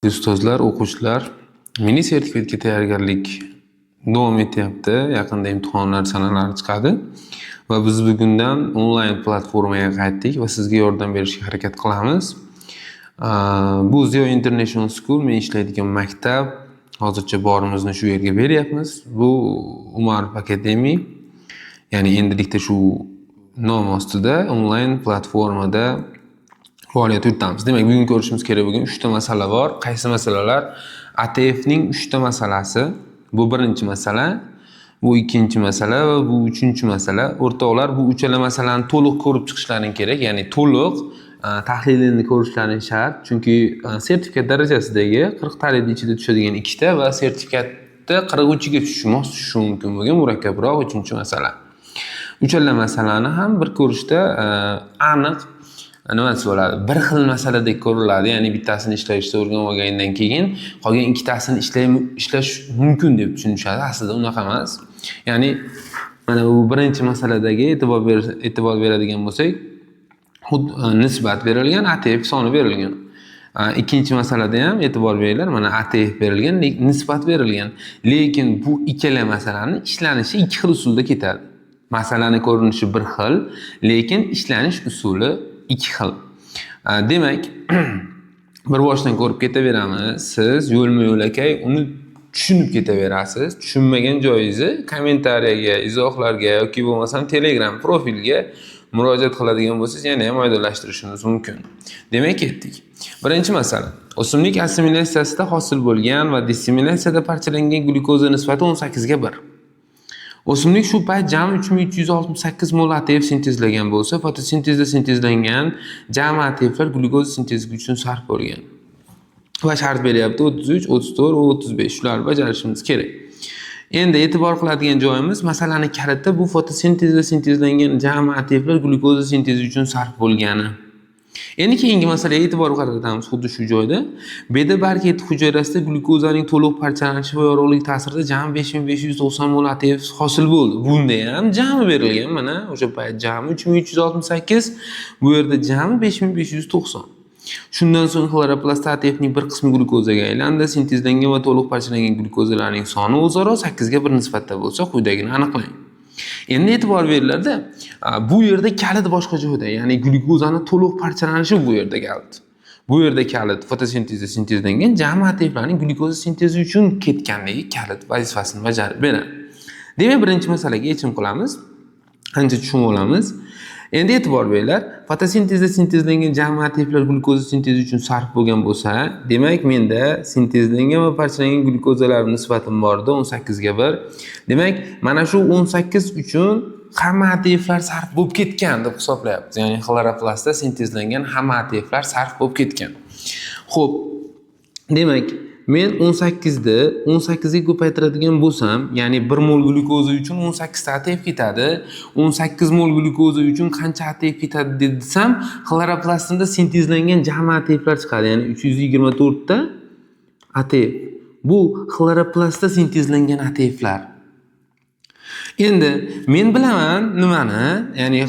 Ustozlar, o'quvchilar, mini sertifikatga tayyorgarlik davom etyapti. Yaqinda imtihonlar sanalari chiqadi va biz bugundan onlayn platformaga qaytdik va sizga yordam berishga harakat qilamiz. Bu Ziyo International School, men ishlaydigan maktab. Hozircha borimizni shu yerga beryapmiz. Bu Umarov Academy, ya'ni endilikda shu nom ostida onlayn platformada faoliyat yuritamiz. Demak, bugun ko'rishimiz kerak bo'lgan 3 ta masala bor. Qaysi masalalar? ATFning 3 ta masalasi. Bu birinchi masala, bu ikkinchi masala va bu uchinchi masala. O'rtoqlar, bu uchala masalani to'liq ko'rib chiqishlaring kerak, ya'ni to'liq tahlilini ko'rishlaring shart. Chunki sertifikat darajasidagi 40 talikni ichida tushadigan ikkita va sertifikatda 43 ga tushishi, mos tushishi mumkin bo'lgan murakkabroq uchinchi masala. Uchala masalani ham bir ko'rishda aniq nimasi bo'ladi? Bir xil masaladek ko'riladi. Ya'ni bittasini ishlashni o'rganib olgandan keyin qolgan ikkitasini ishlash mumkin deb tushunishadi. Aslida unaqa emas. Ya'ni mana bu birinchi masaladagi e'tibor beradigan bo'lsak, xuddi nisbat berilgan, ATF soni berilgan. Ikkinchi masalada ham e'tibor beringlar, mana ATF berilgan, nisbat berilgan. Lekin bu ikkala masalani ishlanishi ikki xil usulda ketadi. Masalani ko'rinishi bir xil, lekin ishlanish usuli ikki xil. Demak, bir boshdan ko'rib ketaveramiz. Siz yo'lma-yo'lakay uni tushunib ketaverasiz. Tushunmagan joyingizni kommentariyaga, izohlarga yoki bo'lmasam Telegram profilga murojaat qiladigan bo'lsangiz, yana ham oydinlashtirishimiz mumkin. Demak, ketdik. Birinchi masala. O'simlik assimilyatsiyasida hosil bo'lgan va dissimilyatsiyada parchalangan glyukoza nisbati 18 ga 1. O'simlik shu payt jami 3368 mol ATF sintezlagan bo'lsa, fotosintezda sintezlangan jami ATFlar glyukoza sintezi uchun sarf bo'lgan. Va shart beryapti: 33, 34 va 35, shularni bajarishimiz kerak. Endi e'tibor qiladigan joyimiz, masalani kaliti bu fotosintezda sintezlangan jami ATFlar glyukoza sintezi uchun sarf bo'lgani. Endi keyingi masalaga e'tibor qaratamiz xuddi shu joyda. Beda barg yetti hujayrasida glyukozaning to'liq parchalanishi va yorug'lik ta'sirida jami 5590 mol ATF hosil bo'ldi. Bunda ham jami berilgan, mana o'sha payt jami 3368, bu yerda jami 5590. Shundan so'ng xloroplastda ATFning bir qismi glyukozaga aylandi. Sintezlangan va to'liq parchalangan glyukozalarning soni o'zaro 8 ga 1 nisbatda bo'lsa, quyidagini aniqlang. Endi e'tibor beringlarda, bu yerda kalit boshqa joyda, ya'ni glyukozani to'liq parchalanishi bu yerda kalit. Bu yerda kalit fotosintezda sintezlangan jami ATFlarning glyukoza sintezi uchun ketganligi kalit vazifasini bajarib beradi. Demak, birinchi masalaga yechim qilamiz. Ancha tushunib olamiz. Endi e'tibor beringlar, fotosintezda sintezlangan jami ATFlar glyukoza sintezi uchun sarf bo'lgan bo'lsa, demak, menda sintezlangan va parchalangan glyukozalar nisbatim bor edi 18 ga 1. Demak, mana shu 18 uchun hamma ATFlar sarf bo'lib ketgan deb hisoblayapmiz. Ya'ni xloroplastda sintezlangan hamma ATFlar sarf bo'lib ketgan. Xo'p, demak, men 18 ni 18 ga ko'paytiradigan bo'lsam, ya'ni 1 mol glyukoza uchun 18 ta ATF ketadi. 18 mol glyukoza uchun qancha ATF ketadi desam, xloroplastda sintezlangan jami ATFlar chiqadi, ya'ni 324 ta ATF. Bu xloroplastda sintezlangan ATFlar. Endi men bilaman nimani, ya'ni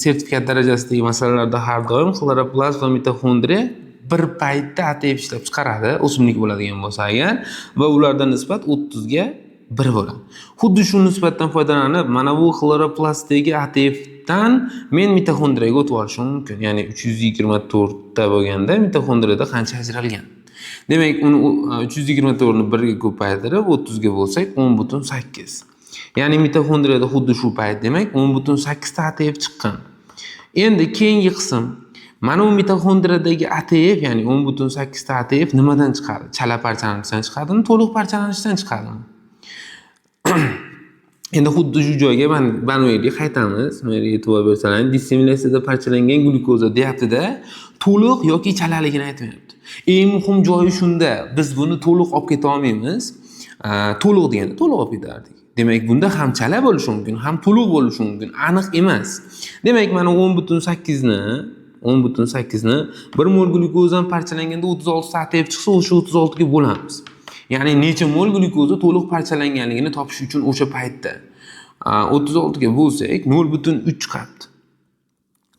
sertifikat darajasidagi masalalarda har doim xloroplast va mitoxondriya bir paytda ATF ishlab chiqaradi, o'simlik bo'ladigan bo'lsa agar, va ularda nisbat 30 ga 1 bo'ladi. Xuddi shu nisbatdan foydalanib, mana bu xloroplastdagi ATFdan men mitoxondriyaga o'tib olishim mumkin. Ya'ni 324 ta bo'lganda mitoxondriyada qancha ajralgan? Demak, uni 324 ni 1 ga ko'paytirib, 30 ga bo'lsak, 10,8. Ya'ni mitoxondriyada xuddi shu payt, demak, 10,8 ta ATF chiqqan. Endi keyingi qism, mana bu mitoxondriyadagi ATF, ya'ni 10,8 ta ATF nimadan chiqadi? Chala parchalanishdan chiqadimi, to'liq parchalanishdan chiqadimi? Endi xuddi shu joyga mana bu yerga qaytamiz. Bu yerga e'tibor bersalaring, dissimilyatsiyada parchalangan glyukoza deyapti-da, to'liq yoki chalaligini aytmayapti. Eng muhim joyi shunda. Biz buni to'liq olib keta olmaymiz. To'liq deganda to'liq olib ketardik. Demak, bunda ham chala bo'lishi mumkin, ham to'liq bo'lishi mumkin. Aniq emas. Demak, mana 10,8 ni 10,8 ni 1 mol glyukozani parchalanganda 36 ta ATF chiqsa, o'sha 36 ga bo'lamiz. Ya'ni necha mol glyukoza to'liq parchalanganligini topish uchun o'sha paytda 36 ga bo'lsak, 0,3 chiqadi.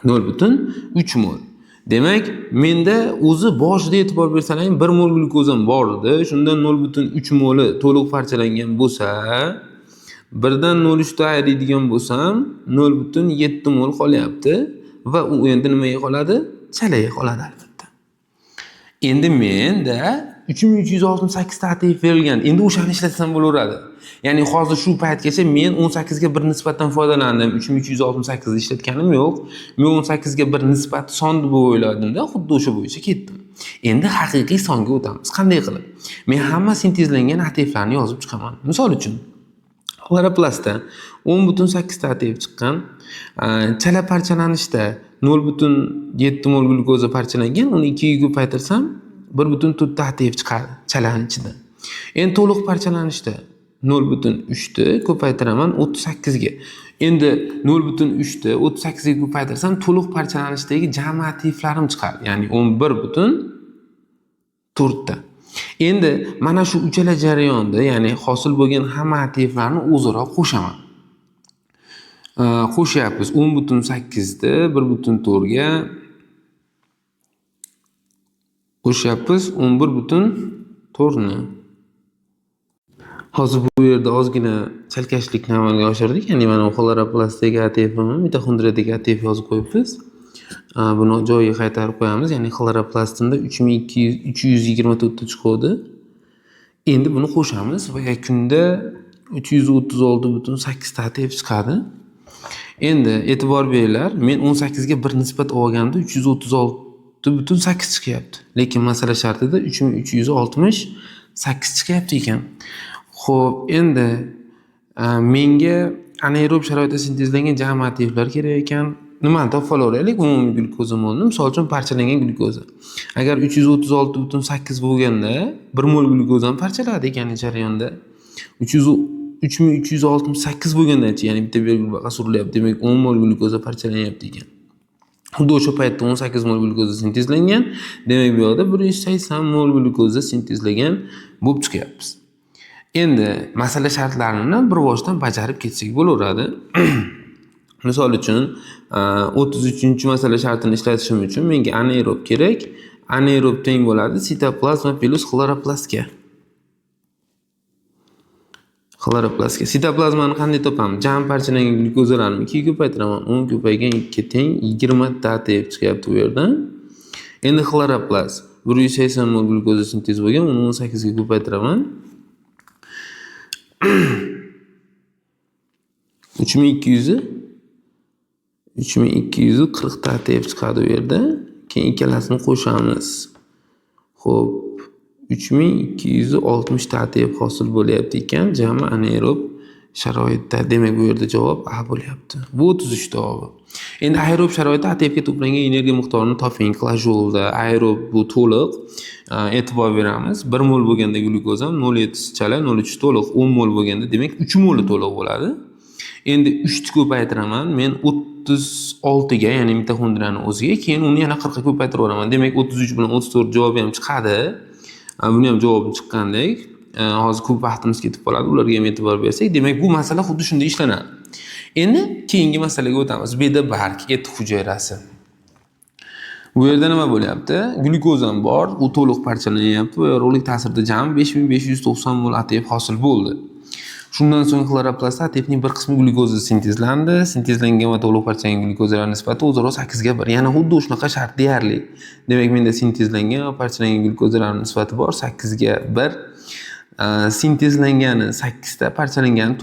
0,3 mol. Demak, menda o'zi boshida e'tibor bersalaring 1 mol glyukozam bor edi. Shundan 0,3 moli to'liq parchalangan bo'lsa, 1dan 0,3 ta ayiradigan bo'lsam, 0,7 mol qolyapti va u endi nimaga qoladi? Chalaga qoladi albatta. Endi menda 3368 ta ATF berilgan. Endi o'shani ishlatsam bo'laveradi. Ya'ni hozir shu paytgacha men 18 ga 1 nisbatdan foydalandim. 3368 ni ishlatganim yo'q. Men 18 ga 1 nisbat son deb o'yladimda, xuddi o'sha bo'yicha ketdim. Endi haqiqiy songa o'tamiz. Qanday qilib? Men hamma sintezlangan ATFlarni yozib chiqaman. Misol uchun, xloroplastda 10,8 ta ATF chiqqan. Chala parchalanishda 0,7 mol glyukoza parchalangan, uni 2 ga ko'paytirsam 1,4 ta ATF chiqadi chalani ichida. Endi to'liq parchalanishda 0,3 ni ko'paytiraman 38 ga. Endi 0,3 ni 38 ga ko'paytirsam to'liq parchalanishdagi jami ATFlarim chiqadi, ya'ni 11,4 ta. Endi mana shu uchala jarayonda, ya'ni hosil bo'lgan hamma ATFlarni o'zaro qo'shaman. Qo'shyapmiz 10,8 ni 1,4 ga qo'shyapmiz 11,4 ni. Hozir bu yerda ozgina chalkashlikni amalga oshirdik. Ya'ni mana bu xloroplastdagi ATFni mitoxondriyadagi ATF yozib qo'yibmiz. Buni joyiga qaytarib qo'yamiz. Ya'ni xloroplastimda 3224 ta chiquvdi. Endi buni qo'shamiz va yakunda 336,8 ta ATF chiqadi. Endi e'tibor beringlar, men 18 ga 1 nisbat olganda 336,8 chiqyapti. Lekin masala shartida 3368 chiqyapti ekan. Xo'p, endi menga anaerob sharoitda sintezlangan jami ATFlar kerak ekan. Nimani topib olaveraylik? Umumiy glyukoza molni, misol uchun parchalangan glyukoza. Agar 336,8 bo'lganda 1 mol glyukozani parchaladi ekan jarayonda. 3368 bo'lgandachi, ya'ni bitta belgi baqa surilyapti, demak 10 mol glyukoza parchalanyapti ekan. Xuddi o'sha paytda 18 mol glyukoza sintezlangan, demak bu yoqda 180 mol glyukoza sintezlagan bo'lib chiqyapmiz. Endi masala shartlarini bir boshdan bajarib ketsak bo'laveradi. Misol uchun, 33-masala shartini ishlatishim uchun menga anaerob kerak. Anaerob teng bo'ladi sitoplazma plus xloroplastga. Xloroplastga. Sitoplazmani qanday topamiz? Jami parchalangan glyukozalarni 2 ga ko'paytiraman. 10 ko'paygan 2 teng 20 ta ATF chiqyapti bu yerdan. Endi xloroplast 180 mol glyukoza sintez bo'lgan, uni 18 ga ko'paytiraman. 3240 ta ATF chiqadi bu yerda. Keyin ikkalasini qo'shamiz. Xo'p, 3260 ta ATF hosil bo'lyapti ekan jami anaerob sharoitda. Demak, bu yerda javob A bo'lyapti. Bu 33 javobi. Endi aerob sharoitda ATFga to'plangan energiya miqdorini toping. Kilojulda aerob bu to'liq. E'tibor beramiz. 1 mol bo'lganda glyukoza 0,7 chala, 0,3 to'liq, 10 mol bo'lganda demak 3 moli to'liq bo'ladi. Endi 3 ni ko'paytiraman. Men 36 ga, ya'ni mitoxondriyani o'ziga, keyin uni yana 40 ga ko'paytiraveraman. Demak 33 bilan 34 javobi ham chiqadi. Buni ham javobi chiqqandek. Hozir ko'p vaqtimiz ketib qoladi, ularga ham e'tibor bersak, demak bu masala xuddi shunday ishlanadi. Endi keyingi masalaga o'tamiz. Beda barg et hujayrasi. Bu yerda nima bo'lyapti? Glyukozam bor, u to'liq parchalanyapti va yorug'lik ta'sirida jami 5590 mol ATF hosil bo'ldi. Shundan so'ng xloroplastda ATFning bir qismi glyukoza sintezlandi. Sintezlangan va to'liq parchalangan glyukozalar nisbati o'zaro 8 ga 1. Yana xuddi shunaqa shart deyarli. Demak, menda sintezlangan va parchalangan glyukozalar nisbati bor 8 ga 1. Sintezlangani 8 ta, parchalangani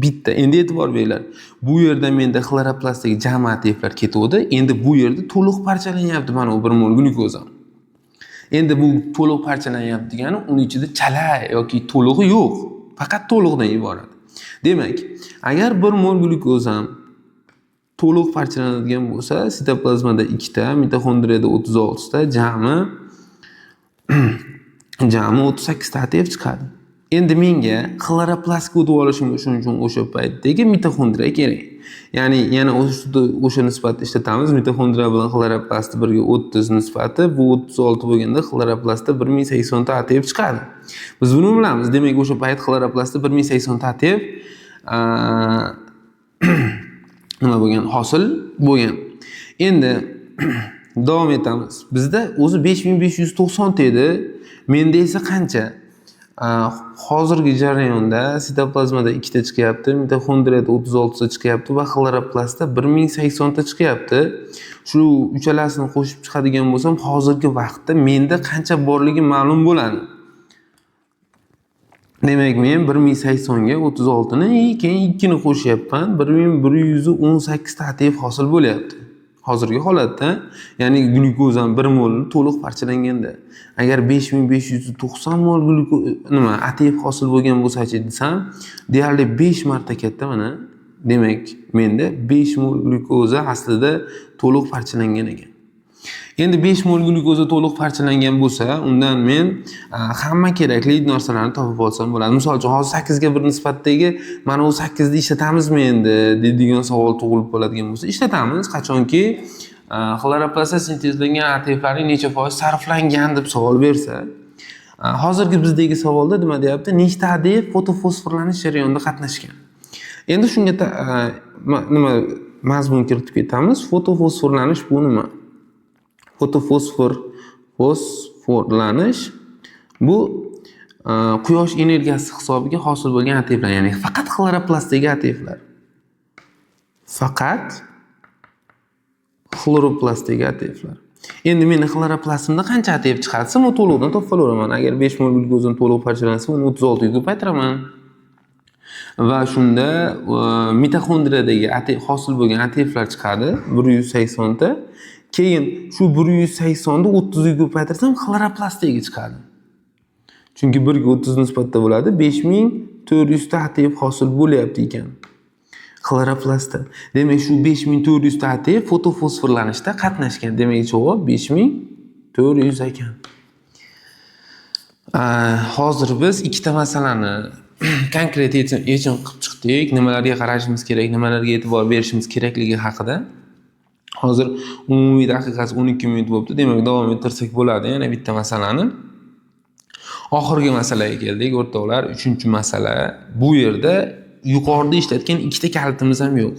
bitta. Endi e'tibor beringlar. Bu yerda menda xloroplastdagi jami ATFlar ketuvdi. Endi bu yerda to'liq parchalanyapti mana bu 1 mol glyukoza. Endi bu to'liq parchalanyapti degani uni ichida chala yoki to'lig'i yo'q. Faqat to'liqdan iborat. Demak, agar 1 mol glyukozam to'liq parchalanadigan bo'lsa, sitoplazmada 2 ta, mitoxondriyada 36 ta, jami 38 ta ATF chiqadi. Endi menga xloroplastga o'tib olishim uchun o'sha paytdagi mitoxondriya kerak. Ya'ni yana o'sha nisbatni ishlatamiz. Mitoxondriya bilan xloroplast birga 30 nisbati, bu 36 bo'lganda xloroplastda 1080 ta ATF chiqadi. Biz buni bilamiz. Demak, o'sha payt xloroplastda 1080 ta ATF nima bo'lgan? Hosil bo'lgan. Endi Davom etamiz. Bizda o'zi 5590 edi. Menda esa qancha? Hozirgi jarayonda sitoplazmada 2 ta chiqyapti, mitoxondriyada 36 ta chiqyapti va xloroplastda 1080 ta chiqyapti. Shu uchalasini qo'shib chiqadigan bo'lsam, hozirgi vaqtda menda qancha borligi ma'lum bo'ladi. Demak, men 1080 ga 36 ni keyin 2 ni qo'shyapman. 1118 ta ATF hosil bo'lyapti. Hozirgi holatda, ya'ni glyukozam 1 mol to'liq parchalanganda. Agar 5590 mol nima ATF hosil bo'lgan bo'lsa-chi desam, deyarli 5 marta katta mana. Demak, menda 5 mol glyukoza aslida to'liq parchalangan ekan. Endi 5 mol glyukoza to'liq parchalangan bo'lsa, undan men hamma kerakli narsalarni topib olsam bo'ladi. Misol uchun, hozir 8 ga 1 nisbatdagi mana u 8 ni ishlatamizmi endi deydigan savol tug'ilib qoladigan bo'lsa, ishlatamiz. Qachonki xloroplastda sintezlangan ATFlarning necha foiz sarflangan deb savol bersa, hozirgi bizdagi savolda nima deyapti? Nechta ATF fotofosforlanish jarayonida qatnashgan? Endi shunga nima mazmun kiritib ketamiz. Fotofosforlanish bu nima? Fotofosforlanish bu quyosh energiyasi hisobiga hosil bo'lgan ATFlar, ya'ni faqat xloroplastdagi ATFlar. Faqat xloroplastdagi ATFlar. Endi meni xloroplastimda qancha ATF chiqadi desam, u to'liqdan topib olaveraman. Agar 5 mol glyukozani to'liq parchalansa, uni 36 ga ko'paytiraman. Va shunda mitoxondriyadagi hosil bo'lgan ATFlar chiqadi 180 ta. Keyin shu 180 ni 30 ga ko'paytirsam xloroplastdagi chiqadi. Chunki 1 ga 30 nisbatda bo'ladi. 5400 ta ATF hosil bo'lyapti ekan xloroplastda. Demak, shu 5400 ta ATF fotofosforlanishda qatnashgan. Demak, javob 5400 ekan. Hozir biz ikkita masalani konkret yechim qilib chiqdik. Nimalarga qarashimiz kerak, nimalarga e'tibor berishimiz kerakligi haqida. Hozir umumiy daqiqasi 12 minut bo'libdi. Demak, davom ettirsak bo'ladi yana bitta masalani. Oxirgi masalaga keldik, o'rtoqlar. 3-masala. Bu yerda yuqorida ishlatgan ikkita kalitimiz ham yo'q.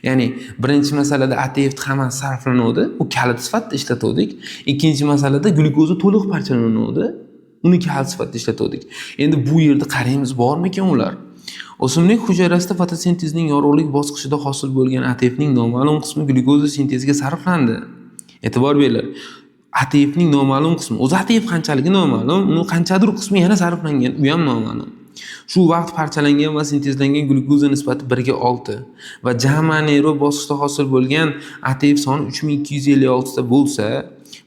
Ya'ni birinchi masalada ATF hammasi sarflanuvdi, u kalit sifatida ishlatuvdik. Ikkinchi masalada glyukoza to'liq parchalanuvdi, uni kalit sifatida ishlatuvdik. Endi bu yerda qaraymiz, bormikan ular? O'simlik hujayrasida fotosintezning yorug'lik bosqichida hosil bo'lgan ATFning noma'lum qismi glyukoza sinteziga sarflandi. E'tibor beringlar. ATFning noma'lum qismi, o'zi ATF qanchaligi noma'lum, uni qanchadir qismi yana sarflangan, u ham noma'lum. Shu vaqt parchalangan va sintezlangan glyukoza nisbati 1 ga 6 va jami anaerob bosqichda hosil bo'lgan ATF soni 3256 ta bo'lsa,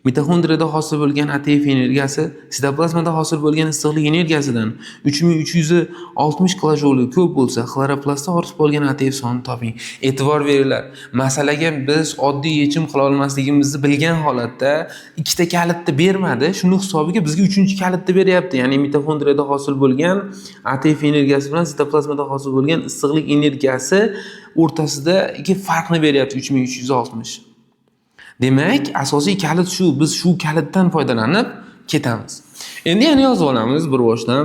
mitoxondriyada hosil bo'lgan ATF energiyasi sitoplazmada hosil bo'lgan issiqlik energiyasidan 3360 kilojoulga ko'p bo'lsa, xloroplastda ortib qolgan ATF sonini toping. E'tibor beringlar, masalaga biz oddiy yechim qila olmasligimizni bilgan holatda ikkita kalitni bermadi, shuni hisobiga bizga uchinchi kalitni beryapti. Ya'ni mitoxondriyada hosil bo'lgan ATF energiyasi bilan sitoplazmada hosil bo'lgan issiqlik energiyasi o'rtasidagi farqni beryapti 3360. Demak, asosiy kalit shu, biz shu kalitdan foydalanib ketamiz. Endi yana yozib olamiz bir boshdan.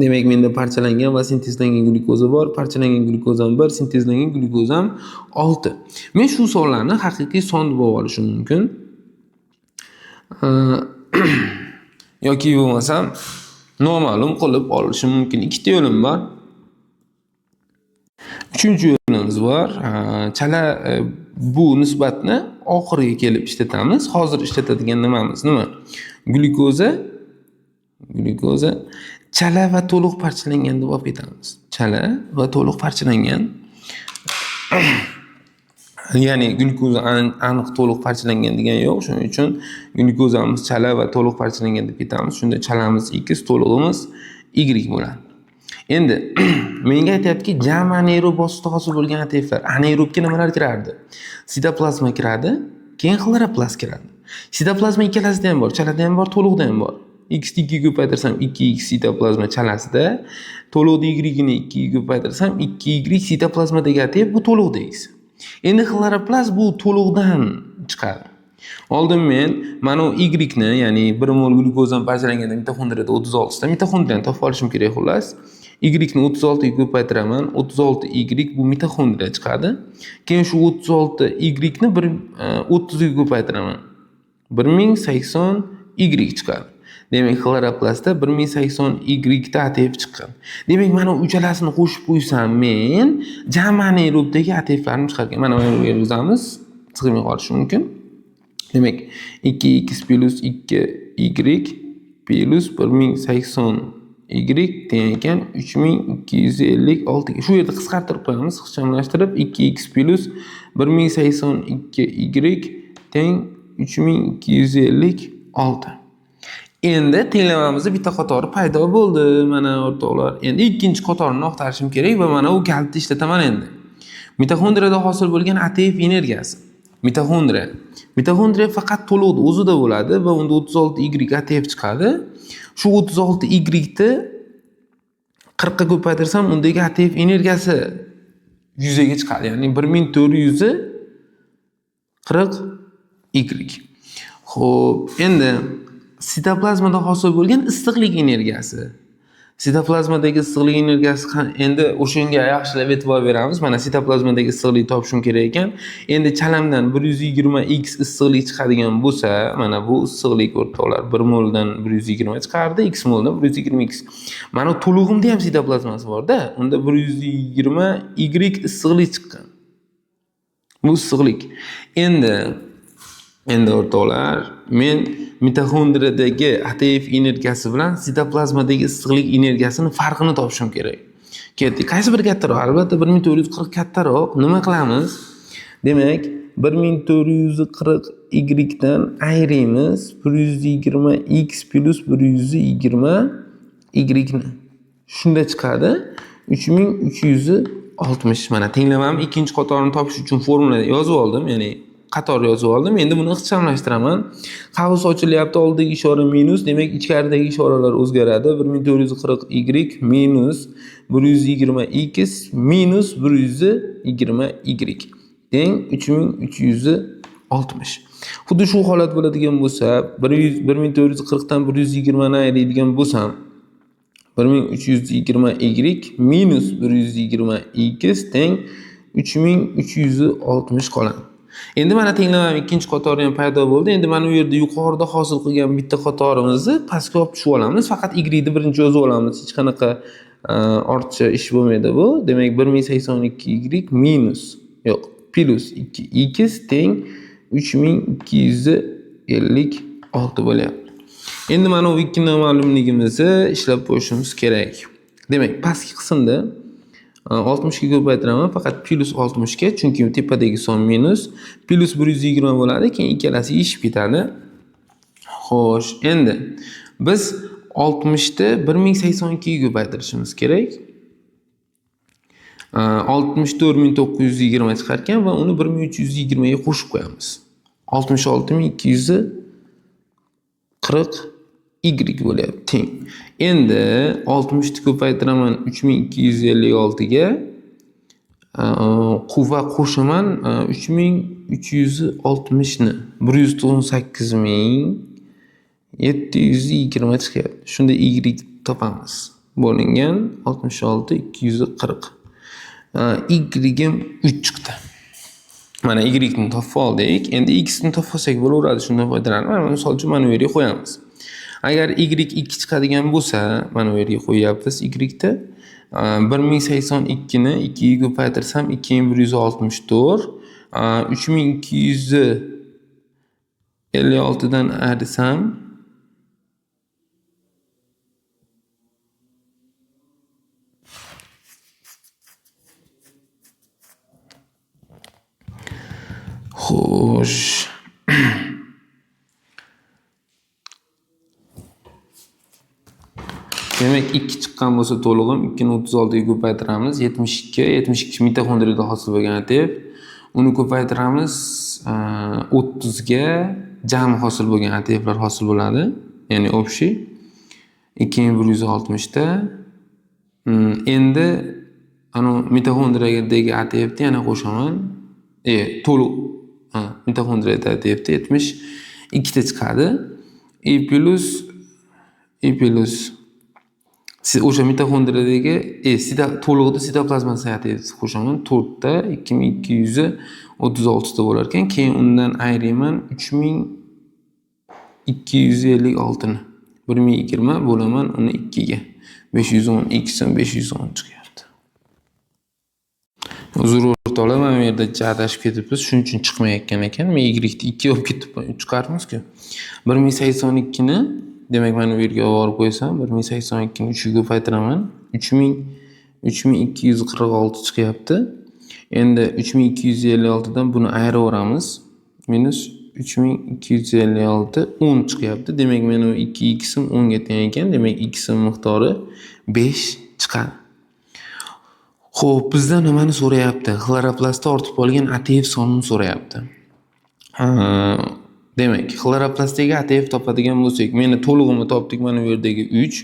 Demak, menda parchalangan va sintezlangan glyukoza bor. Parchalangan glyukozam 1, sintezlangan glyukozam 6. Men shu sonlarni haqiqiy son deb olishim mumkin. Yoki bo'lmasam noma'lum qilib olishim mumkin. Ikkita yo'lim bor. Uchinchi yo'limiz bor. Chala bu nisbatni oxiriga kelib ishlatamiz. Hozir ishlatadigan nimamiz nima? Glyukoza chala va to'liq parchalangan deb olib ketamiz. Chala va to'liq parchalangan. Ya'ni glyukoza aniq to'liq parchalangan degani yo'q. Shuning uchun glyukozamiz chala va to'liq parchalangan deb ketamiz. Shunda chalamiz x, to'lig'imiz y bo'ladi. Endi menga aytyaptiki, jami anaerob bosqichda hosil bo'lgan ATFlar. Anaerobga nimalar kirardi? Sitoplazma kiradi, keyin xloroplast kiradi. Sitoplazma ikkalasida ham bor, chalada ham bor, to'liqda ham bor. X ni 2 ga ko'paytirsam 2x sitoplazma chalasida, to'liqda y ni 2 ga ko'paytirsam 2y sitoplazmadagi ATF bu to'liqda x. Endi xloroplast bu to'liqdan chiqadi. Oldin men mana u y ni, ya'ni 1 mol glyukozani parchalanganda mitoxondriyada 36 ta mitoxondriyani topib olishim kerak xullas. Y ni 36 ga ko'paytiraman, 36 y bu mitoxondriya chiqadi. Keyin shu 36 y ni bir 30 ga ko'paytiraman. 1080 Y chiqadi. Demak, xloroplastda 1080 Y ta ATF chiqqan. Demak, mana uchalasini qo'shib qo'ysam, men jami anaerobdagi ATFlarni chiqargan. Mana bu yerga yozamiz, sig'may qolishi mumkin. Demak, 2x plus 2y plus 1080 y teng ekan 3256 ga. Shu yerda qisqartirib qo'yamiz, ixchamlashtirib 2x plus 1082y teng 3256. Endi tenglamamizda bitta qatori paydo bo'ldi, mana o'rtoqlar. Endi ikkinchi qatorini axtarishim kerak va mana u kalitni ishlataman endi. Mitoxondriyada hosil bo'lgan ATF energiyasi. Mitoxondriya. Mitoxondriya faqat to'liqda o'zida bo'ladi va unda 36 Y ATF chiqadi. Shu 36 Y ni 40 ga ko'paytirsam, undagi ATF energiyasi yuzaga chiqadi. Ya'ni 1440 Y. Xo'p, endi sitoplazmada hosil bo'lgan issiqlik energiyasi. Sitoplazmadagi issiqlik energiyasi endi o'shanga yaxshilab e'tibor beramiz. Mana sitoplazmadagi issiqlikni topishim kerak ekan. Endi chalamdan 120 x issiqlik chiqadigan bo'lsa, mana bu issiqlik o'rtoqlar 1 moldan 120 chiqardi, x moldan 120 x. Mana to'lig'imda ham sitoplazmasi bor-da. Unda 120 y issiqlik chiqqan. Bu issiqlik. Endi o'rtoqlar, men mitoxondriyadagi ATF energiyasi bilan sitoplazmadagi issiqlik energiyasini farqini topishim kerak. Ketdik. Qaysi biri kattaroq? Albatta 1440 kattaroq. Nima qilamiz? Demak, 1440 y dan ayiramiz 120 x plus 120 y ni. Shunda chiqadi 3360. Mana tenglamamni ikkinchi qatorini topish uchun formula yozib oldim, ya'ni qator yozib oldim. Endi buni ixchamlashtiraman. Qavs ochilyapti, oldidagi ishora minus, demak ichkaridagi ishoralar o'zgaradi. 1440 y minus 120 x minus 120 y teng 3360. Xuddi shu holat bo'ladigan bo'lsa, 1440 dan 120 ni ayiradigan bo'lsam, 1320 y minus 120 x teng 3360 qoladi. Endi mana tenglamam ikkinchi qatori ham paydo bo'ldi. Endi mana bu yerda yuqorida hosil qilgan bitta qatorimizni pastga olib tushib olamiz. Faqat y ni birinchi yozib olamiz. Hech qanaqa ortiqcha ish bo'lmaydi bu. Demak, 1082 y minus, yo'q, plus 2 x teng 3256 bo'lyapti. Endi mana bu ikki noma'lumligimizni ishlab qo'yishimiz kerak. Demak, pastki qismda 60 ga ko'paytiraman, faqat plus 60 ga, chunki tepadagi son minus, plus 120 bo'ladi, keyin ikkalasi yeyishib ketadi. Xo'sh, endi biz 60 ni 1082 ga ko'paytirishimiz kerak. 64920 chiqar ekan va uni 1320 ga qo'shib qo'yamiz. 66240 y bo'lyapti teng. Endi 60 ni ko'paytiraman 3256 ga, quvva qo'shaman 3360 ni, 198720 chiqyapti. Shunda y topamiz. Bo'lingan 66240. Y 3 chiqdi. Mana y ni topib oldik. Endi x ni topib olsak bo'laveradi, shundan foydalanib. Mana misol uchun mana bu yerga qo'yamiz. Agar y 2 chiqadigan bo'lsa, mana bu yerga qo'yyapmiz y ni. 1082 ni 2 ga ko'paytirsam 2164, 3256 dan ayirsam xo'sh. Demak, 2 chiqqan bo'lsa to'lig'im 2 ni 36 ga ko'paytiramiz, 72, 72 mitoxondriyada hosil bo'lgan ATF. Uni ko'paytiramiz 30 ga, jami hosil bo'lgan ATFlar hosil bo'ladi, ya'ni общий 2160 ta. Endi ana mitoxondriyadagi ATFni yana qo'shaman. To'liq mitoxondriyada ATFda 72 ta chiqadi. E plus o'sha mitoxondriyadagi to'lig'ida sitoplazmasi ATF qo'shaman 4 ta 2236 ta bo'lar ekan. Keyin undan ayirayman 256ni. 1020 bo'laman uni 2 ga. 510 x'im 510 chiqyapti. Uzr o'rtoqlar, mana bu yerda adashib ketibmiz. Shuning uchun chiqmayotgan ekan. Men y ni 2 olib ketib chiqarmizku. 1082 ni, demak mana bu yerga olib qo'ysam, 1082 ni 3 ga ko'paytiraman. 3246 chiqyapti. Endi 3256 dan buni ayiraveramiz. Minus 3256 10 chiqyapti. Demak, mana bu 2 x'im 10 ga teng ekan. Demak, x'im miqdori 5 chiqadi. Xo'p, bizdan nimani so'rayapti? Xloroplastda ortib qolgan ATF sonini so'rayapti. Demak, xloroplastdagi ATF topadigan bo'lsak, meni to'lig'ini topdik mana bu yerdagi 3.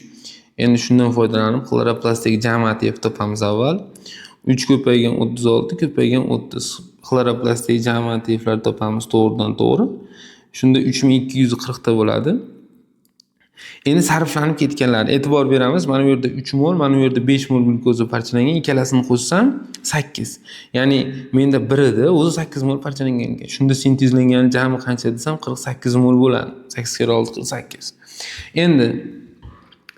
Endi shundan foydalanib xloroplastdagi jami ATF topamiz avval. 3 ko'paygan 36 ko'paygan 30. Xloroplastdagi jami ATFlar topamiz to'g'ridan to'g'ri. Shunda 3240 ta bo'ladi. Endi sarflanib ketganlar, e'tibor beramiz. Mana bu yerda 3 mol, mana bu yerda 5 mol glyukoza parchalangan. Ikkalasini qo'shsam 8. Ya'ni menda 1 edi, o'zi 8 mol parchalangan ekan. Shunda sintezlangan jami qancha desam 48 mol bo'ladi. 8 kere 6 48. Endi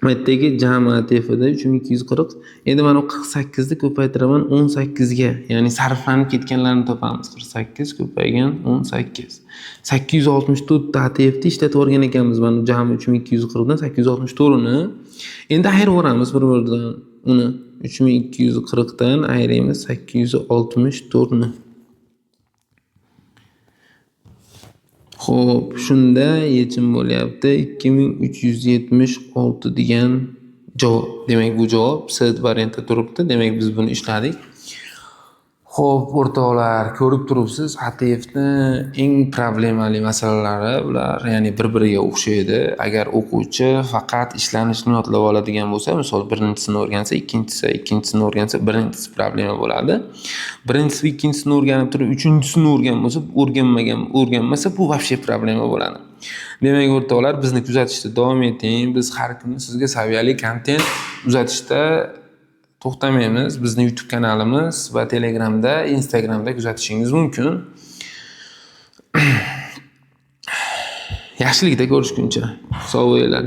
bu yerdagi jami ATFda 3240. Endi mana bu 48 ni ko'paytiraman 18 ga. Ya'ni sarflanib ketganlarni topamiz. 48 ko'paygan 18. 864 ta ATFni ishlatib yuborgan ekanmiz. Mana jami 3240 dan 864 ni. Endi ayirib yuboramiz bir-biridan uni. 3240 dan ayiramiz 864 ni. Xo'p, shunda yechim bo'lyapti 2376 degan javob. Demak, bu javob C variantda turibdi. Demak, biz buni ishladik. Xo'p, o'rtoqlar, ko'rib turibsiz, ATFni eng problemali masalalari ular, ya'ni bir-biriga o'xshaydi. Agar o'quvchi faqat ishlanishni yodlab oladigan bo'lsa, misol birinchisini o'rgansa, ikkinchisi, ikkinchisini o'rgansa, birinchisi problema bo'ladi. Birinchisi va ikkinchisini o'rganib turib, uchinchisini o'rgan bo'lsa, o'rganmasa, bu вообще problema bo'ladi. Demak, o'rtoqlar, bizni kuzatishda davom eting. Biz har kuni sizga saviyali kontent uzatishda to'xtamaymiz. Bizni YouTube kanalimiz va Telegramda, Instagramda kuzatishingiz mumkin. Yaxshilikda ko'rishguncha. Sog' bo'linglar.